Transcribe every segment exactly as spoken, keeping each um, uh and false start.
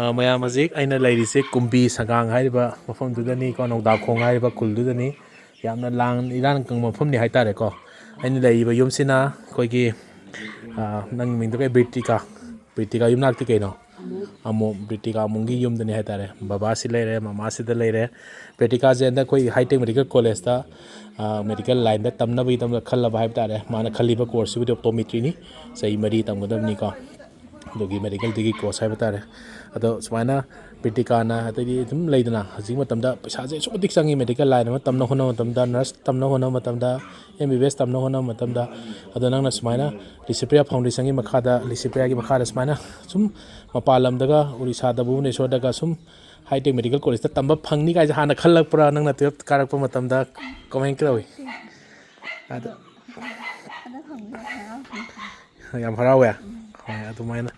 ꯑ, ꯃꯌꯥꯝ, ꯍꯧꯖꯤꯛ ꯑꯩꯅ ꯂꯩꯔꯤꯁꯦ ꯀꯨꯝꯕꯤ ꯁꯪꯒꯥꯡ ꯍꯥꯏꯔꯤꯕ ꯃꯐꯝꯗꯨꯗꯅꯤꯀꯣ, ꯅꯧꯗꯥꯈꯣꯡ ꯍꯥꯏꯔꯤꯕ ꯈꯨꯜꯗꯨꯗꯅꯤ꯫ ꯌꯥꯝꯅ ꯂꯥꯡ ꯏꯔꯥꯡ ꯀꯪꯕ ꯃꯐꯝꯅꯤ ꯍꯥꯏꯇꯥꯔꯦꯀꯣ꯫ ꯑꯩꯅ ꯂꯩꯔꯤꯕ ꯌꯨꯝꯁꯤꯅ ꯑꯩꯈꯣꯏꯒꯤ, ꯑ, ꯅꯪ ꯃꯤꯡꯗꯣ ꯀꯩ? ꯕ꯭ꯔꯤꯇꯤꯀꯥ꯫ ꯕ꯭ꯔꯤꯇꯤꯀꯥ ꯌꯨꯝꯅꯥꯛꯇꯤ ꯀꯩꯅꯣ? ꯑꯃꯨꯛ ꯕ꯭ꯔꯤꯇꯤꯀꯥ ꯑꯃꯨꯡꯒꯤ ꯌꯨꯝꯗꯅꯤ ꯍꯥꯏꯇꯥꯔꯦ꯫ ꯕꯕꯥꯁꯤ ꯂꯩꯔꯦ, ꯃꯃꯥꯁꯤꯗ ꯂꯩꯔꯦ꯫ ꯕ꯭ꯔꯤꯇꯤꯀꯥꯁꯦ ꯍꯟꯗꯛ ꯑꯩꯈꯣꯏ ꯍꯥꯏꯇꯦꯛ ꯃꯦꯗꯤꯀꯦꯜ ꯀꯣꯂꯦꯖꯇ, ꯑ, ꯃꯦꯗꯤꯀꯦꯜ ꯂꯥꯏꯟꯗ ꯇꯝꯅꯕꯒꯤꯗꯃꯛ ꯈꯜꯂꯕ ꯍꯥꯏꯕ ꯇꯥꯔꯦ꯫ ꯃꯥꯅ ꯈꯜꯂꯤꯕ ꯀꯣꯔꯁꯁꯤꯕꯨꯗꯤ ꯑꯣꯞꯇꯣꯃꯦꯇ꯭ꯔꯤꯅꯤ꯫ ꯆꯍꯤ ꯃꯔꯤ ꯇꯝꯒꯗꯕꯅꯤꯀꯣ꯫ ꯑꯗꯨꯒꯤ ꯃꯦꯗꯤꯀꯦꯜꯗꯨꯒꯤ ꯀꯣꯔꯁ ꯍꯥꯏꯕ ꯇꯥꯔꯦ꯫ ꯑꯗꯣ ꯁꯨꯃꯥꯏꯅ ꯕ꯭ꯔꯤꯇꯤꯀꯥꯅ, ꯑꯗꯩꯗꯤ ꯑꯗꯨꯝ ꯂꯩꯗꯅ, ꯍꯧꯖꯤꯛ ꯃꯇꯝꯗ ꯄꯩꯁꯥꯁꯦ ꯑꯁꯨꯛꯀꯤ ꯃꯇꯤꯛ ꯆꯪꯉꯤ꯫ ꯃꯦꯗꯤꯀꯦꯜ ꯂꯥꯏꯟ ꯑꯃ ꯇꯝꯅ ꯍꯣꯠꯅꯕ ꯃꯇꯝꯗ, ꯅꯔꯁ ꯇꯝꯅ ꯍꯣꯠꯅꯕ ꯃꯇꯝꯗ, ꯑꯦꯝ ꯕꯤ ꯕꯤ ꯑꯦꯁ ꯇꯝꯅ ꯍꯣꯠꯅꯕ ꯃꯇꯝꯗ꯫ ꯑꯗꯣ ꯅꯪꯅ ꯁꯨꯃꯥꯏꯅ ꯂꯤꯁꯤꯄ꯭ꯔꯤꯌꯥ ꯐꯥꯎꯟꯗꯦꯁꯟꯒꯤ ꯃꯈꯥꯗ, ꯂꯤꯁꯤꯄ꯭ꯔꯤꯌꯥꯒꯤ ꯃꯈꯥꯗ ꯁꯨꯃꯥꯏꯅ ꯁꯨꯝ ꯃꯄꯥꯟ ꯂꯝꯗꯒ, ꯎꯔꯤꯁꯥꯗ, ꯚꯨꯕꯅꯦꯁꯣꯔꯗꯒ ꯁꯨꯝ ꯍꯥꯏꯇꯦꯛ ꯃꯦꯗꯤꯀꯦꯜ ꯀꯣꯂꯦꯖꯇ ꯇꯝꯕ ꯐꯪꯅꯤ ꯀꯥꯏꯁꯦ ꯍꯥꯟꯅ ꯈꯜꯂꯛꯄ꯭ꯔꯥ, ꯅꯪꯅ ꯇꯨꯌꯦꯜꯞ ꯀꯥꯔꯛꯄ ꯃꯇꯝꯗ? ꯀꯃꯥꯏꯅ ꯇꯧꯏ? ꯑꯗꯣ ꯑꯗ ꯐꯪꯕꯗꯣ ꯍꯔꯥꯎ ꯌꯥꯝ ꯍꯔꯥꯎꯋꯦ꯫ ꯍꯣꯏ, ꯑꯗꯨꯃꯥꯏꯅ꯫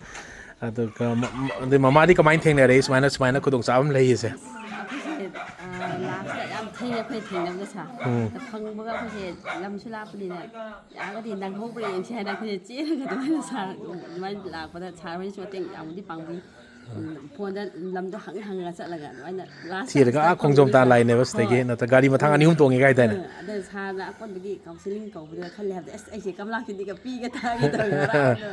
ꯑꯗꯨꯒ ꯃ-, ꯃ-, ꯑꯗꯩ ꯃꯃꯥꯗꯤ ꯀꯃꯥꯏꯅ ꯊꯦꯡꯅꯔꯛꯏ ꯁꯨꯃꯥꯏꯅ, ꯁꯨꯃꯥꯏꯅ ꯈꯨꯗꯣꯡꯆꯥꯕ ꯑꯃ ꯂꯩꯌꯦꯁꯦ? ꯑꯩꯈꯣꯏꯁꯦ, ꯑ, ꯂꯥꯁꯇ ꯌꯥꯝ ꯊꯦꯡꯉꯦ ꯑꯩꯈꯣꯏ ꯊꯦꯡꯅꯕꯗ, ꯁꯥꯔ꯫ ꯎꯝ꯫ ꯑꯗ ꯐꯪꯕꯒ ꯑꯩꯈꯣꯏꯁꯦ ꯂꯝꯁꯨ ꯂꯥꯞꯄꯅꯤꯅ ꯌꯥꯔꯒꯗꯤ ꯅꯪꯍꯧꯕ꯭ꯔꯥ ꯌꯦꯡꯁꯦ ꯍꯥꯏꯅ ꯑꯩꯈꯣꯏꯁꯦ ꯆꯦꯜꯂꯒ ꯑꯗꯨꯃꯥꯏꯅ, ꯁꯥꯔ, ꯑꯗꯨꯃꯥꯏꯅ ꯂꯥꯛꯄꯗ ꯁꯥꯔ ꯍꯣꯏꯅꯁꯨ ꯃꯇꯦꯡ ꯌꯥꯝꯅꯗꯤ ꯄꯥꯡꯕꯤ꯫ ꯎꯝ, ꯐꯣꯟꯗ ꯂꯝꯗꯣ ꯍꯪꯉ ꯍꯪꯉ ꯆꯠꯂꯒ ꯑꯗꯨꯃꯥꯏꯅ ꯂꯥꯁꯇ ꯊꯤꯔꯒ ꯑꯥ ꯈꯣꯡꯖꯣꯝ ꯇꯥꯟ ꯂꯥꯛꯏꯅꯦꯕ ꯁꯤꯗꯒꯤ, ꯍꯣꯏ꯫ ꯅꯠꯇ꯭ꯔ ꯒꯥꯔꯤ ꯃꯊꯥꯡ ꯑꯅꯤ ꯑꯍꯨꯝ ꯇꯣꯡꯉꯦ ꯀꯥꯏꯗꯥꯏꯅꯦ? ꯑ, ꯑꯗ ꯁꯥꯔꯅ ꯑꯀꯣꯟꯕꯒꯤ ꯀꯥꯎꯟꯁꯤꯂꯤꯡ ꯀꯧꯕꯗꯨꯗ ꯈꯜꯂꯦ ꯍꯥꯏꯕꯗꯤ, ꯑꯁ, ꯑꯩꯁꯦ ꯀꯃꯂꯥ ꯀꯦꯟꯗꯤꯒ ꯄꯤꯒ ꯇꯥꯒꯦ ꯇꯧꯔꯒ ꯍꯔꯥꯎꯕꯗꯣ꯫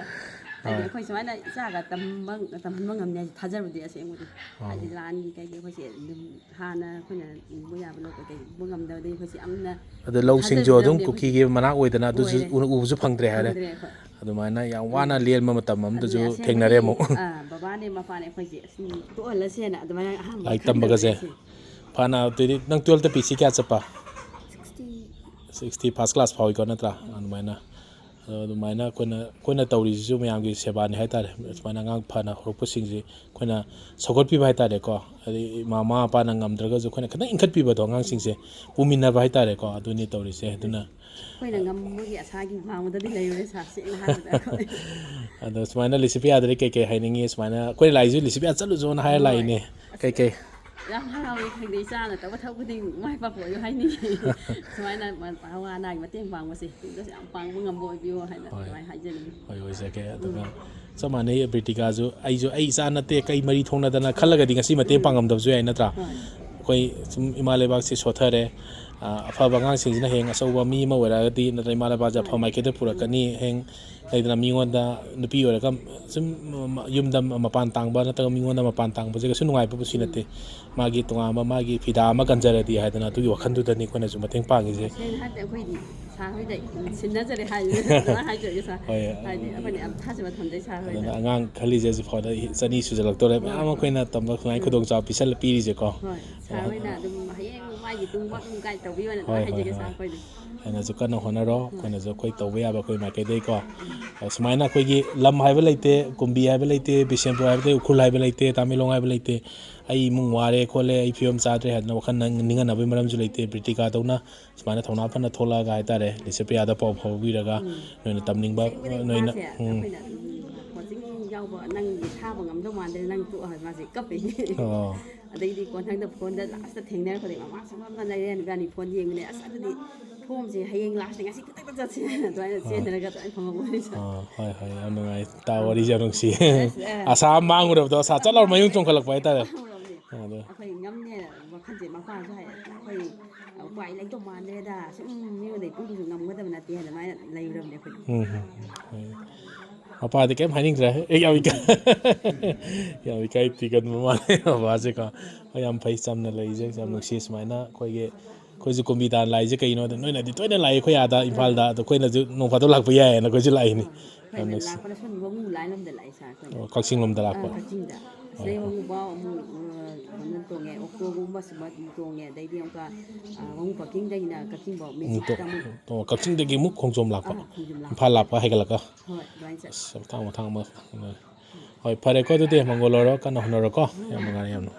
ꯍꯥꯏꯗꯤ ꯍꯣꯏ꯫ ꯑꯩꯈꯣꯏ ꯁꯨꯃꯥꯏꯅ ꯏꯆꯥꯒ ꯇꯝꯕ, ꯇꯝꯍꯟꯕ ꯉꯝꯅꯤ ꯍꯥꯏꯁꯦ ꯊꯥꯖꯕꯗꯤ ꯑꯁꯦꯡꯕꯗꯤ꯫ ꯑꯣ꯫ ꯍꯥꯏꯗꯤ ꯂꯥꯟꯒꯤ ꯀꯩꯒꯤ ꯑꯩꯈꯣꯏꯁꯦ ꯑꯗꯨꯝ ꯍꯥꯟꯅ ꯑꯩꯈꯣꯏꯅ ꯎꯕ ꯌꯥꯕ ꯂꯣꯛꯄ ꯀꯩ ꯎꯕ ꯉꯝꯗꯕꯗꯒꯤ ꯑꯩꯈꯣꯏꯁꯦ ꯌꯥꯝꯅ ꯑꯗꯣ ꯂꯧꯁꯤꯡꯁꯨ ꯊꯥꯖꯕ ꯑꯗꯨꯝ ꯉꯝꯗꯦ ꯑꯩꯈꯣꯏꯁꯦ꯫ ꯀꯨꯀꯤꯒꯤ ꯃꯅꯥꯛ ꯑꯣꯏꯗꯅ ꯑꯗꯨꯁꯨ ꯑꯣꯏꯔꯦ꯫ ꯎ-, ꯎꯕꯁꯨ ꯐꯪꯗ꯭ꯔꯦ ꯍꯥꯏꯔꯦ꯫ ꯐꯪꯗ꯭ꯔꯦ ꯑꯩꯈꯣꯏ꯫ ꯑꯗꯨꯃꯥꯏꯅ ꯌꯥꯝ ꯋꯥꯅ ꯎꯝ꯫ ꯂꯦꯟꯕ ꯃꯇꯝ ꯑꯗꯨꯅꯦ ꯑꯃꯗꯁꯨ ꯑꯁꯦꯡꯕꯗꯤ, ꯊꯦꯡꯅꯔꯦ ꯑꯃꯨꯛ꯫ ꯑ, ꯕꯕꯥꯅꯦ ꯃꯄꯥꯅꯦ ꯑꯩꯈꯣꯏꯁꯦ ꯑꯁ ꯇꯣꯛꯍꯜꯂꯁꯦꯅ ꯑꯗꯨꯃꯥꯏꯅ ꯑꯍꯥꯟꯕ ꯂꯥꯏꯔꯤꯛ ꯇꯝꯕꯒꯁꯦ꯫ ꯈꯟꯗꯕꯅꯦ ꯑꯩꯁꯦ꯫ ꯐꯅ ꯑꯗꯨꯗꯤ ꯅꯪ ꯇꯨꯌꯦꯜꯞꯇ ꯄꯤ ꯁꯤ ꯀꯌꯥ ꯆꯠꯄ? ꯁꯤꯛꯁꯇꯤ꯫ ꯁꯤꯛꯁꯇꯤ ꯐꯥꯔꯁ ꯀ꯭ꯂꯥꯁ ꯐꯥꯎꯏꯀꯣ, ꯅꯠꯇ꯭ꯔꯥ? ꯑꯗꯨꯃꯥꯏꯅ꯫ ꯑꯗꯣ ꯑꯗꯨꯃꯥꯏꯅ ꯑꯩꯈꯣꯏꯅ, ꯑꯩꯈꯣꯏꯅ ꯇꯧꯔꯤꯁꯤꯁꯨ ꯃꯌꯥꯝꯒꯤ ꯁꯦꯕꯥꯅꯤ ꯍꯥꯏꯇꯥꯔꯦ꯫ ꯁꯨꯃꯥꯏꯅ ꯑꯉꯥꯡ ꯐꯅ ꯍꯧꯔꯛꯄꯁꯤꯡꯁꯤ ꯑꯩꯈꯣꯏꯅ ꯁꯧꯒꯠꯄꯤꯕ ꯍꯥꯏꯇꯥꯔꯦꯀꯣ꯫ ꯍꯥꯏꯗꯤ ꯃꯃꯥ ꯃꯄꯥꯅ ꯉꯝꯗ꯭ꯔꯒꯁꯨ ꯑꯩꯈꯣꯏꯅ ꯈꯤꯇꯪ ꯏꯟꯈꯠꯄꯤꯕꯗꯣ ꯑꯉꯥꯡꯁꯤꯡꯁꯦ, ꯄꯨꯃꯤꯟꯅꯕ ꯍꯥꯏꯇꯥꯔꯦꯀꯣ꯫ ꯑꯗꯨꯅꯤ ꯇꯧꯔꯤꯁꯦ꯫ ꯑꯗꯨꯅ ꯑꯩꯈꯣꯏꯅ ꯉꯝꯕꯒꯤ ꯑꯁꯥꯒꯤ ꯋꯥꯡꯃꯗꯗꯤ ꯂꯩꯔꯨꯔꯦ ꯁꯥꯔ, ꯁꯦꯡꯅ ꯍꯥꯏꯔꯕꯗ ꯑꯩꯈꯣꯏ꯫ ꯑꯗꯣ ꯁꯨꯃꯥꯏꯅ ꯂꯤꯁꯤꯄ꯭ꯔꯤꯌꯥꯗꯗꯤ ꯀꯩꯀꯩ ꯍꯥꯏꯅꯤꯡꯉꯤ? ꯁꯨꯃꯥꯏꯅ ꯑꯩꯈꯣꯏ ꯂꯥꯛꯏꯁꯨ ꯂꯤꯁꯤꯄ꯭ꯔꯤꯌꯥ ꯆꯠꯂꯨꯆꯣꯅ ꯍꯥꯏꯔ ꯍꯣꯏ꯫ ꯂꯥꯛꯏꯅꯦ꯫ ꯑꯁ, ꯀꯩꯀꯩ? ꯌꯥꯝ ꯍꯔꯥꯎꯏ, ꯈꯪꯗꯦ, ꯏꯆꯥꯅ ꯇꯧꯕ ꯊꯕꯛ ꯈꯨꯗꯤꯡ ꯃꯥꯏ ꯄꯥꯛꯄ ꯑꯣꯏꯌꯨ ꯍꯥꯏꯅꯤꯡꯉꯤ꯫ ꯁꯨꯃꯥꯏꯅ ꯃ-, ꯑꯋꯥ ꯑꯅꯥꯒꯤ ꯃꯇꯦꯡ ꯄꯥꯡꯕꯁꯦ ꯇꯨꯡꯗꯁꯨ ꯌꯥꯝ ꯄꯥꯡꯕ ꯉꯝꯕ ꯑꯣꯏꯕꯤꯌꯨ ꯍꯥꯏꯅ ꯍꯣꯏ꯫ ꯑꯗꯨꯃꯥꯏꯅ ꯍꯥꯏꯖꯅꯤꯡꯉꯤ꯫ ꯍꯣꯏ, ꯑꯣꯏꯖꯒꯦ꯫ ꯑꯗꯨꯒ ꯎꯝ꯫ ꯆꯞ ꯃꯥꯟꯅꯩ, ꯄ꯭ꯔꯤꯇꯤꯀꯥꯁꯨ, ꯑꯩꯁꯨ ꯑꯩ ꯏꯆꯥ ꯅꯠꯇꯦ, ꯀꯩ ꯃꯔꯤ ꯊꯣꯛꯅꯗꯅ ꯈꯜꯂꯒꯗꯤ ꯉꯁꯤ ꯃꯇꯦꯡ ꯎꯝ꯫ ꯄꯥꯡꯉꯝꯗꯕꯁꯨ ꯌꯥꯏ, ꯅꯠꯇ꯭ꯔꯥ? ꯍꯣꯏ꯫ ꯑꯩꯈꯣꯏ ꯁꯨꯝ ꯏꯃꯥ ꯂꯩꯕꯥꯛꯁꯤ ꯁꯣꯠꯊꯔꯦ꯫ ꯑ, ꯑꯐꯕ ꯑꯉꯥꯡꯁꯤꯡꯁꯤꯅ ꯍꯌꯦꯡ ꯑꯆꯧꯕ ꯃꯤ ꯑꯃ ꯑꯣꯏꯔꯛꯑꯒꯗꯤ, ꯅꯠꯇ꯭ꯔꯒ ꯏꯃꯥ ꯂꯩꯕꯥꯛꯁꯦ ꯑꯐꯕ ꯍꯣꯏ꯫ ꯃꯥꯏꯀꯩꯗ ꯄꯨꯔꯛꯀꯅꯤ꯫ ꯍꯌꯦꯡ ꯂꯩꯗꯅ, ꯃꯤꯉꯣꯟꯗ, ꯅꯨꯄꯤ ꯑꯣꯏꯔꯒ ꯁꯨꯝ ꯌꯨꯝꯗ ꯃꯄꯥꯟ ꯇꯥꯡꯕ ꯅꯠꯇ꯭ꯔꯒ ꯃꯤꯉꯣꯟꯗ ꯃꯄꯥꯟ ꯇꯥꯡꯕꯁꯦ ꯀꯩꯁꯨ ꯅꯨꯡꯉꯥꯏꯕ ꯄꯨꯟꯁꯤ ꯎꯝ꯫ ꯅꯠꯇꯦ꯫ ꯃꯥꯒꯤ ꯇꯣꯉꯥꯟꯕ ꯃꯥꯒꯤ ꯐꯤꯗꯥ ꯑꯃ ꯀꯟꯖꯔꯗꯤ ꯍꯥꯏꯗꯅ ꯑꯗꯨꯒꯤ ꯋꯥꯈꯜꯗꯨꯗꯅꯤ ꯑꯩꯈꯣꯏꯅꯁꯨ ꯃꯇꯦꯡ ꯄꯥꯡꯉꯤꯁꯦ꯫ ꯇꯁꯦꯡꯅ ꯍꯥꯏꯔꯗꯤ ꯑꯩꯈꯣꯏꯗꯤ ꯁꯥꯔ ꯍꯣꯏꯗ ꯁꯤꯟꯅꯖꯔꯦ ꯍꯥꯏ-, ꯑꯗꯨꯃꯥꯏꯅ ꯍꯥꯏꯖꯔꯒꯦ ꯁꯥꯔ꯫ ꯍꯣꯏ꯫ ꯍꯥꯏꯗꯤ ꯑꯩꯈꯣꯏꯅ ꯌꯥꯝ ꯊꯥꯖꯕ ꯊꯝꯖꯩ ꯁꯥꯔ ꯍꯣꯏꯗ꯫ ꯑꯗꯨꯅ ꯑꯉꯥꯡ ꯈꯜꯂꯤꯁꯦ ꯍꯧꯖꯤꯛ ꯐꯥꯎꯗ ꯆꯅꯤ ꯁꯨꯖꯜꯂꯛꯇꯧꯔꯦ, ꯃꯌꯥꯝ ꯑꯃ ꯑꯩꯈꯣꯏꯅ ꯇꯝꯕ ꯁꯨꯃꯥꯏꯅ ꯎꯝ꯫ ꯈꯨꯗꯣꯡꯆꯥꯕ ꯄꯤꯁꯜꯂ ꯄꯤꯔꯤꯁꯦꯀꯣ꯫ ꯍꯣꯏ꯫ ꯁꯥꯔ ꯍꯣꯏꯅ ꯑꯗꯨꯝ ꯍꯌꯦꯡ ꯃꯥꯒꯤ ꯇꯨꯡ ꯋꯥꯠꯂꯨ ꯀꯥꯏ ꯇꯧꯕꯤꯌꯣꯅ ꯍꯣꯏ, ꯑꯗꯨꯃꯥꯏꯅ ꯍꯣꯏ, ꯍꯥꯏꯖꯒꯦ ꯍꯣꯏ꯫ ꯁꯥꯔ ꯑꯩꯈꯣꯏꯗꯤ꯫ ꯑꯩꯅꯁꯨ ꯀꯟꯅ ꯍꯣꯠꯅꯔꯣ, ꯍꯣꯏ꯫ ꯑꯩꯈꯣꯏꯅꯁꯨ ꯑꯩꯈꯣꯏ ꯇꯧꯕ ꯌꯥꯕ ꯑꯩꯈꯣꯏ ꯃꯥꯏꯀꯩꯗꯒꯤꯀꯣ꯫ ꯎꯝ꯫ ꯁꯨꯃꯥꯏꯅ ꯑꯩꯈꯣꯏꯒꯤ ꯂꯝ ꯍꯥꯏꯕ ꯂꯩꯇꯦ, ꯀꯨꯝꯕꯤ ꯍꯥꯏꯕ ꯂꯩꯇꯦ, ꯕꯤꯁꯦꯝꯄꯨꯔ ꯍꯥꯏꯕ ꯂꯩꯇꯦ, ꯎꯈ꯭ꯔꯨꯜ ꯍꯥꯏꯕ ꯂꯩꯇꯦ, ꯇꯥꯃꯦꯡꯂꯣꯡ ꯍꯥꯏꯕ ꯂꯩꯇꯦ, ꯑꯩ ꯏꯃꯨꯡ ꯋꯥꯔꯦ ꯈꯣꯠꯂꯦ, ꯑꯩ ꯐꯤꯕꯝ ꯆꯥꯗ꯭ꯔꯦ ꯍꯥꯏꯗꯅ ꯋꯥꯈꯜ ꯅꯪ-, ꯅꯤꯡꯍꯟꯅꯕꯒꯤ ꯃꯔꯝꯁꯨ ꯂꯩꯇꯦ꯫ ꯄ꯭ꯔꯤꯇꯤꯀꯥꯗꯧꯅ ꯁꯨꯃꯥꯏꯅ ꯊꯧꯅꯥ ꯐꯅ ꯊꯣꯛꯂꯛꯑꯒ ꯍꯥꯏꯇꯥꯔꯦ, ꯂꯤꯁꯥꯄ꯭ꯔꯤꯌꯥꯗ ꯄꯥꯎ ꯐꯥꯎꯕꯤꯔꯒ ꯎꯝ꯫ ꯅꯣꯏꯅ ꯇꯝꯅꯤꯡꯕ, ꯑꯁꯦꯡꯕꯅꯦ ꯅꯣꯏꯅ, ꯃꯥꯁꯦ ꯎꯝ꯫ ꯑꯩꯈꯣꯏꯅ, ꯎꯝ, ꯀꯣꯆꯤꯡ ꯌꯥꯎꯕ ꯅꯪꯒꯤ ꯊꯥꯕ ꯉꯝꯗꯧ ꯃꯥꯟꯗ꯭ꯔꯦ, ꯅꯪ ꯇꯣꯛꯑꯣ ꯍꯥꯏꯕ ꯃꯥꯁꯦ ꯀꯞꯄꯦ꯫ ꯑꯣ꯫ ꯑꯗꯩꯗꯤ ꯀꯣꯟꯊꯪꯗ ꯐꯣꯟꯗ ꯂꯥꯁꯇ ꯊꯦꯡꯅꯔꯛꯄꯗꯒꯤ ꯃꯃꯥ ꯁꯨꯝ ꯐꯝꯅ ꯂꯩꯔꯦ, ꯏꯕꯥꯅꯤ ꯐꯣꯟ ꯌꯦꯡꯕꯅꯦ꯫ ꯑꯁ, ꯑꯗꯨꯗꯤ ꯐꯣꯝꯁꯦ ꯍꯌꯦꯡ ꯂꯥꯁꯅꯦ, ꯉꯁꯤ ꯈꯨꯗꯛꯇ ꯆꯠꯁꯦ ꯍꯥꯏꯅ ꯑꯗꯨꯃꯥꯏꯅ ꯑꯥ꯫ ꯆꯦꯟꯅꯔꯒ ꯑꯗꯨꯃꯥꯏꯅ ꯐꯪꯍꯧꯕꯅꯤ ꯁꯥꯔ꯫ ꯑꯥ, ꯍꯣꯏ, ꯍꯣꯏ, ꯌꯥꯝ ꯅꯨꯡꯉꯥꯏ꯫ ꯏꯇꯥ ꯋꯥꯔꯤꯁꯦ ꯌꯥꯝ ꯅꯨꯡꯁꯤ꯫ ꯑꯁ, ꯑꯦ꯫ ꯑꯁꯥ ꯑꯃ ꯃꯥꯡꯉꯨꯔꯕꯗꯣ ꯑꯁꯥ ꯆꯠꯂꯥꯎꯔ ꯃꯌꯨꯝ ꯆꯣꯡꯈꯠꯂꯛꯄ ꯍꯥꯏꯇꯥꯔꯦ꯫ ꯍꯧꯔꯕꯅꯦ꯫ ꯑꯥ, ꯑꯗꯣ꯫ ꯑꯩꯈꯣꯏ ꯉꯝꯅꯦꯅ ꯋꯥꯈꯜꯁꯦ ꯃꯄꯥꯁꯨ ꯍꯥꯏ, ꯑꯩꯈꯣꯏ ꯎꯄꯥꯏ ꯂꯩꯇꯧ ꯃꯥꯟꯗ꯭ꯔꯦꯗ, ꯁꯨꯝ ꯃꯤꯉꯣꯟꯗꯩ ꯄꯨꯔꯨꯁꯨ ꯉꯝꯒꯗꯕ ꯅꯠꯇꯦ, ꯑꯗꯨꯃꯥꯏꯅ ꯂꯩꯔꯨꯔꯕꯅꯦ ꯑꯩꯈꯣꯏ꯫ ꯎꯝ, ꯎꯝ, ꯎꯝ꯫ ꯃꯄꯥꯗꯤ ꯀꯩꯝ ꯍꯥꯏꯅꯤꯡꯗ꯭ꯔꯦ꯫ ꯑꯩ ꯌꯥꯝ ꯏꯀꯥꯏ-, ꯌꯥꯝ ꯏꯀꯥꯏ ꯊꯤꯒꯟꯕ ꯃꯥꯜꯂꯦ ꯃꯄꯥꯁꯦꯀꯣ꯫ ꯍꯣꯏ, ꯌꯥꯝ ꯐꯩ, ꯆꯝꯅ ꯂꯩꯁꯦ, ꯌꯥꯝ ꯅꯨꯡꯁꯤ꯫ ꯁꯨꯃꯥꯏꯅ ꯑꯩꯈꯣꯏꯒꯤ, ꯑꯩꯈꯣꯏꯁꯨ ꯀꯨꯝꯕꯤ ꯇꯥꯟ ꯂꯥꯛꯏꯁꯦ ꯀꯩꯒꯤꯅꯣꯗ, ꯅꯣꯏꯅꯗꯤ ꯇꯣꯏꯅ ꯂꯥꯛꯏ ꯑꯩꯈꯣꯏ ꯑꯥꯗ, ꯏꯝꯐꯥꯜꯗ, ꯑꯗꯣ ꯑꯩꯈꯣꯏꯅꯁꯨ ꯅꯣꯡ ꯐꯥꯗꯣꯛ ꯂꯥꯛꯄ ꯌꯥꯏꯌꯦꯅ ꯑꯩꯈꯣꯏꯁꯨ ꯂꯥꯛꯏꯅꯤ꯫ ꯌꯥꯝ ꯑꯩꯈꯣꯏꯅ ꯅꯨꯡꯁꯤ꯫ ꯂꯥꯛꯄꯅ ꯁꯣꯝ ꯋꯥꯉꯨ ꯂꯥꯏꯟ ꯂꯣꯝꯗ ꯂꯥꯛꯏ ꯁꯥꯔ, ꯑꯩꯈꯣꯏꯅ꯫ ꯑꯣ, ꯀꯛꯆꯤꯡ ꯂꯣꯝꯗ ꯑꯥ, ꯂꯥꯛꯄ꯫ ꯀꯛꯆꯤꯡꯗ꯫ ꯍꯣꯏ, ꯁꯤꯗꯩ ꯍꯣꯏ꯫ ꯋꯥꯉꯨ ꯐꯥꯎ ꯑꯃꯨꯛ, ꯑ, ꯀꯩꯅꯣ ꯇꯣꯡꯉꯦ, ꯑꯣꯛꯇꯣꯒꯨꯝꯕ ꯁꯨꯝꯕ ꯑꯗꯨꯝ ꯇꯣꯡꯉꯦ꯫ ꯑꯗꯩꯗꯤ ꯑꯃꯨꯛꯀ, ꯑ, ꯋꯥꯉꯨ ꯄꯥꯔꯀꯤꯡꯗꯒꯤꯅ ꯀꯛꯆꯤꯡ ꯐꯥꯎ ꯎꯝ, ꯃꯦꯖꯤꯛꯇ ꯑꯃꯨꯛ꯫ ꯑꯣ, ꯀꯛꯆꯤꯡꯗꯒꯤ ꯑꯃꯨꯛ ꯈꯣꯡꯖꯣꯝ ꯂꯥꯛꯄ꯫ ꯑꯥ, ꯈꯣꯡꯖꯣꯝ ꯂꯥꯛꯄ꯫ ꯏꯝꯐꯥꯜ ꯂꯥꯛꯄ ꯍꯥꯏꯒꯠꯂꯒ꯫ ꯍꯣꯏ, ꯑꯗꯨꯃꯥꯏꯅ ꯆꯠꯂꯦ꯫ ꯑꯁ, ꯃꯊꯥꯡ ꯃꯊꯥꯡ ꯑꯃ꯫ ꯍꯣꯏ, ꯐꯔꯦꯀꯣ, ꯑꯗꯨꯗꯤ ꯃꯪꯒꯣꯜ ꯑꯣꯏꯔꯣ, ꯀꯟꯅ ꯍꯣꯠꯅꯔꯣꯀꯣ꯫ ꯌꯥꯝ ꯅꯨꯡꯉꯥꯏꯔꯦ, ꯌꯥꯝꯅ꯫